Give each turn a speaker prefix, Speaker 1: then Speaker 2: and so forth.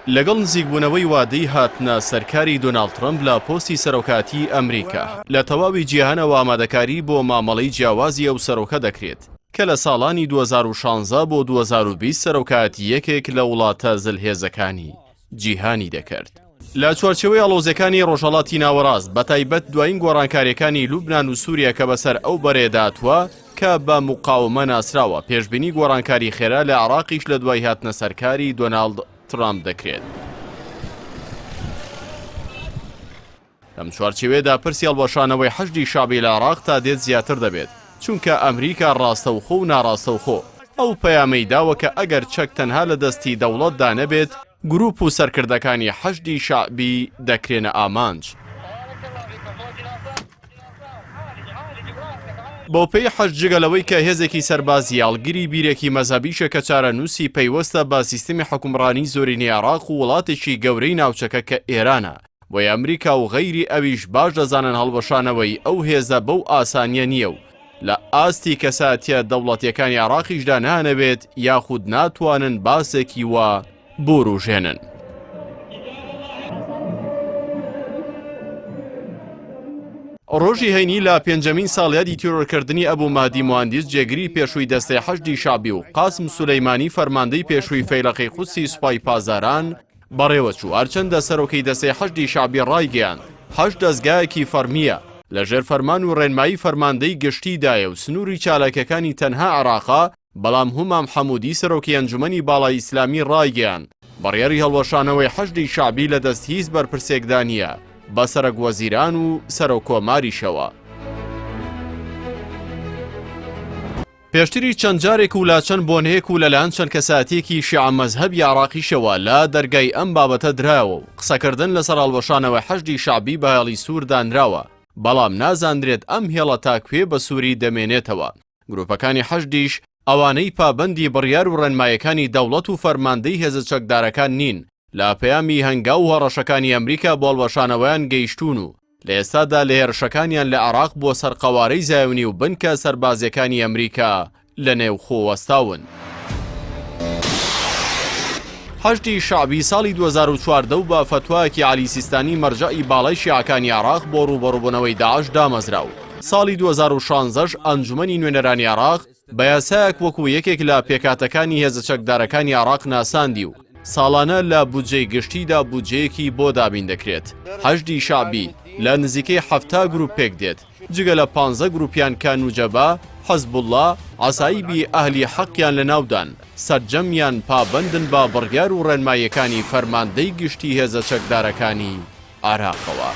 Speaker 1: لەگەڵ نزیکبوونەوەی وادەی هاتنە سەرکاری دۆناڵد ترەمپ لە پۆستی سەرۆکاتیی ئەمریکا، لە تەواوی جیهانەوە ئامادەکاری بۆ مامەڵەی جیاوازی ئەو سەرۆکە دەکرێت، کە لە ساڵانی 2016 بۆ 2020 سەرۆکایەتی یەکێک لە وڵاتە زلهێزەکانی جیهانی دەکرد. لە چوارچێوەی ئاڵۆزیەکانی ڕۆژهەڵاتی ناوەڕاست، بەتایبەت دوایین گۆڕانکاریەکانی لوبنان و سوریە کە بەسەر ئەو بەرەیەدا هاتووە کە بە موقاومە ناسراوە، پێشبینی گۆڕانکاری خێرا لە عێراقیش لە دوای هاتنە سەرکاری دۆناڵد ترامپ دەکرێت. لەم چوارچێوەیەدا پرسی هەڵوەشانەوەی حەشدی شەعبی لە عێراق تا دێت زیاتر دەبێت، چونکە ئەمریکا ڕاستەوخۆ و ناڕاستەوخۆ ئەو پەیامەی داوە کە ئەگەر چەک تەنها لە دەستی دەوڵەتدا نەبێت، گروپ و سەرکردەکانی حەشدی شەعبی دەکرێنە ئامانج. بەوپێی حەشد جگە لەوەی کە هێزێکی سەربازییە، هەڵگری بیرێکی مەزهەبیشە کە چارەنووسی پەیوەستە بە سیستمی حوکمڕانی زۆرینەی عێراق و وڵاتێکی گەورەی ناوچەکە کە ئێرانە، بۆیە ئەمریکا و غەیری ئەویش باش دەزانن هەڵوەشانەوەی ئەو هێزە بەو ئاسانییە نییە و لە ئاستی کەسایەتییە دەوڵەتییەکانی عێراقیشدا نانەوێت یاخود ناتوانن باسێکی وا بوروژێنن. ڕۆژی هەینی لە پێنجەمین ساڵیادی تیرۆرکردنی ئەبو مەهدی موهەندیس جێگری پێشووی دەستەی حەشدی شەعبی و قاسم سولەیمانی فەرماندەی پێشووی فەیلەقی قودسی سوپای پاسداران بەڕێوەچوو، هەرچەندە سەرۆکی دەستەی حەشدی شەعبی ڕایگەیاند، حەشد دەزگایەکی فەڕمییە، لەژێر فەرمان و ڕێنمایی فەرماندەی گشتیدایە و سنووری چالاکیەکانی تەنها عێراقە، بەڵام هومام حەمودی سەرۆکی ئەنجومەنی باڵای ئیسلامی ڕایگەیاند، بڕیاری هەڵوەشانەوەی حەشدی شەعبی لە دەست هیچ بەرپرسێکدا نییە، بە سەرەک وەزیران و سەرۆک کۆماریشەوە. پێشتریش چەند جارێک و لە چەند بۆنەیەک و لەلایەن چەند کەسایەتییەکی شیعە مەزهەبی عێراقیشەوە لە دەرگای ئەم بابەتە درایەوە و قسەکردن لەسەر هەڵوەشانەوەی حەشدی شەعبی بە هێڵی سوور دانراوە، بەڵام نازاندرێت ئەم هێڵە تا کوێ بە سووری دەمێنێتەوە. گروپەکانی حەشدیش ئەوانەی پابەندی بڕیار و ڕێنمایەکانی دەوڵەت و فەرماندەی هێزە چەکدارەکان نین، لە پەیامی هەنگاو و هەڕەشەکانی ئەمریکا بۆ هەڵوەشانەوەیان گەیشتوون و لە ئێستادا لە هێرشەکانیان لە عێراق بۆ سەر قەوارەی زایۆنی و بنکە سەربازیەکانی ئەمریکا لە نێوخۆ وەستاون. حەشدی شەعبی ساڵی 2014 و بە فەتوایەکی عەلی سیستانی مەرجەعی باڵای شیعەکانی عێراق بۆ ڕووبەڕووبوونەوەی داعش دامەزرا و ساڵی 2016 ئەنجومەنی نوێنەرانی عێراق بە یاسایەک وەکو یەکێک لە پێکهاتەکانی هێزە چەکدارەکانی عێراق ناساندی و ساڵانە لە بودجەی گشتیدا بودجەیەکی بۆ دابین دەکرێت. حەشدی شەعبی لە نزیکەی 70 گروپ پێکدێت، جگە لە پانزە گروپیان کە نوجەبا، حزبوڵڵا، عەسایبی ئەهلی حەقیان لەناودان، سەرجەمیان پابەندن بە بڕیار و ڕێنماییەکانی فەرماندەی گشتی هێزە چەکدارەکانی عێراقەوە.